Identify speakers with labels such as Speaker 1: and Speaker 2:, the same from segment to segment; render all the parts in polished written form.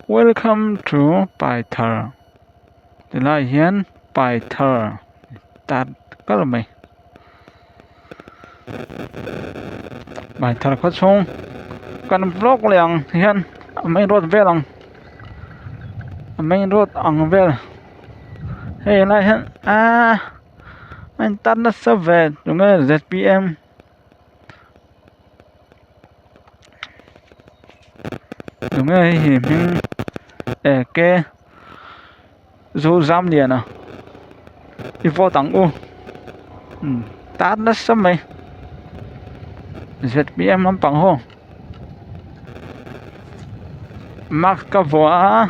Speaker 1: Welcome to Paithar tilai hian Paithar tar kal mai Paithar khaw chhung kan vlog leh ang hian a main road vel ang a main road ang vel hei helai hian aaa a in tar nasa ve tunge Z_P_M. Tunge hei hi hming eke Zozamliana i vote ang u tar nasa mai Z_P_M lampang ho mask ka vuah a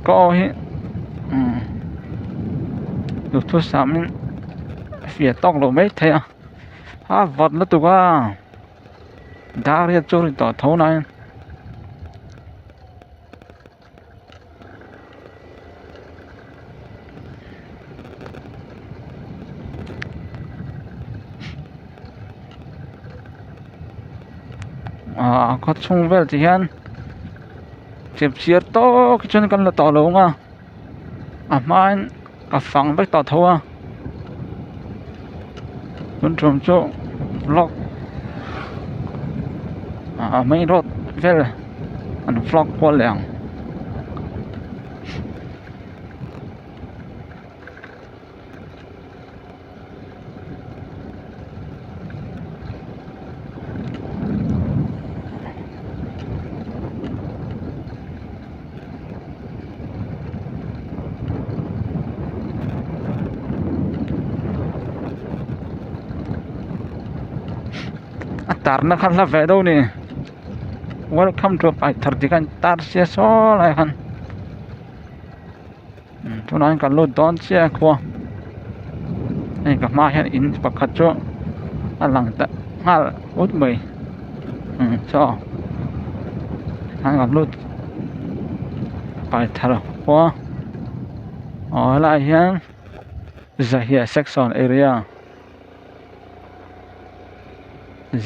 Speaker 1: ka aw hi duhthusam in fiah tawk loh mai thei a a vawt lutuk a dar hi a chur tawh tho na in. Ahh khaw chhung vel ti hian chep chiar tawk hi chuan kan la tawh lo ang a a hmain a fang vek tawh tho a tun tum chu vlog ah main road vel an vlog kual leh ang. A tarna kha hla ve deuh a ni welcome to paithar tih kha a intar sia saw lai khan. Tunah hian kan lut dawn chiah a khua hei ka hmaah hian in pakhat chu a lang ta nghal ut mai chaw an kan lut paithar khua aw helaiah hian zahia section area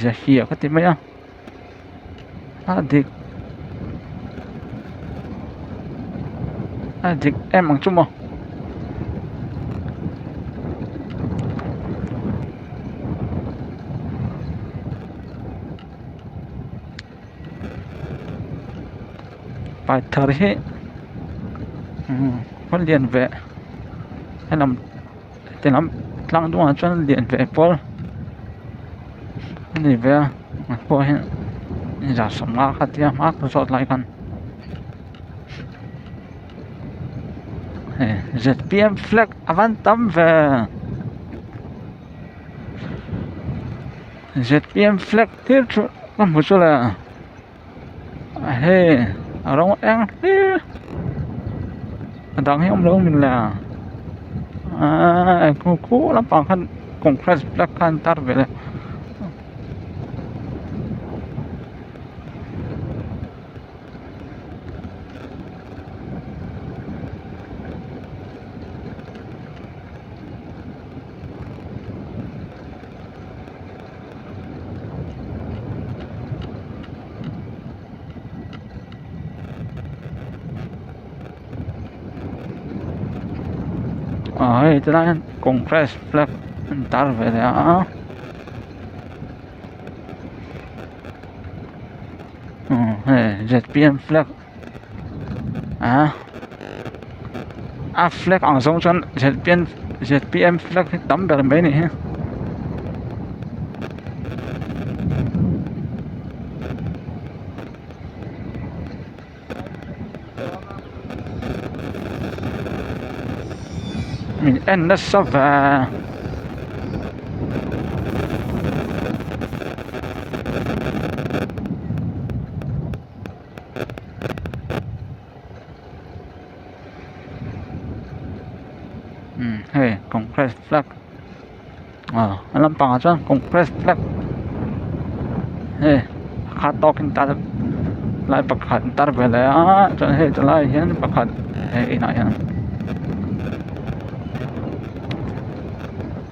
Speaker 1: zahia ka ti mai a. A dik a dik em ang chu maw paithar hi khaw lian ve helam tilam tlang dungah chuan lian ve pawl a ni ve a a pawh hi 150 kha tia hma ka zawt lai khan hei Z_P_M flag a van tam ve Z_P_M flag thil thu ka hmu chu le hei a rawng eng hlir a dang hi a awm lo min le aaa khu khu lampang khan congress flag kha an tar ve le. Ah hei tilai hian congress flag an tar ve leh a hei Z_P_M flag ah a flag ang zawng chuan Z_P_M Z_P_M flag hi tam ber mai a ni hi. Min en nasa ve. Umm hei congress flag aw a lampangah chuan congress flag hei a khat tawkin tar lai pakhat an tar ve leh a chuan hei tilaiah hian pakhat hei inah hian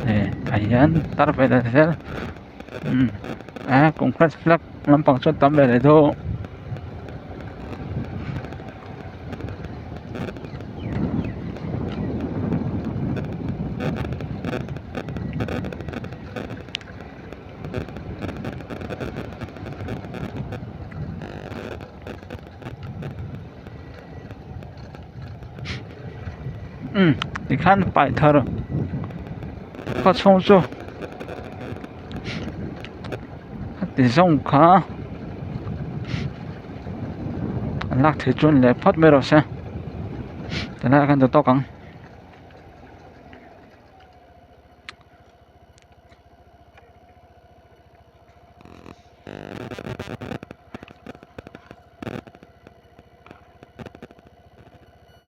Speaker 1: hei tah hian tar ve leh zel. Umm eh congress flag lampang chuan tam ve leh deuh. Umm tikhan paih thar khaw chhung chu heti zawng kha an lak theih chuan leh phawt mai rawh se tilaiah khan duh tawk ang.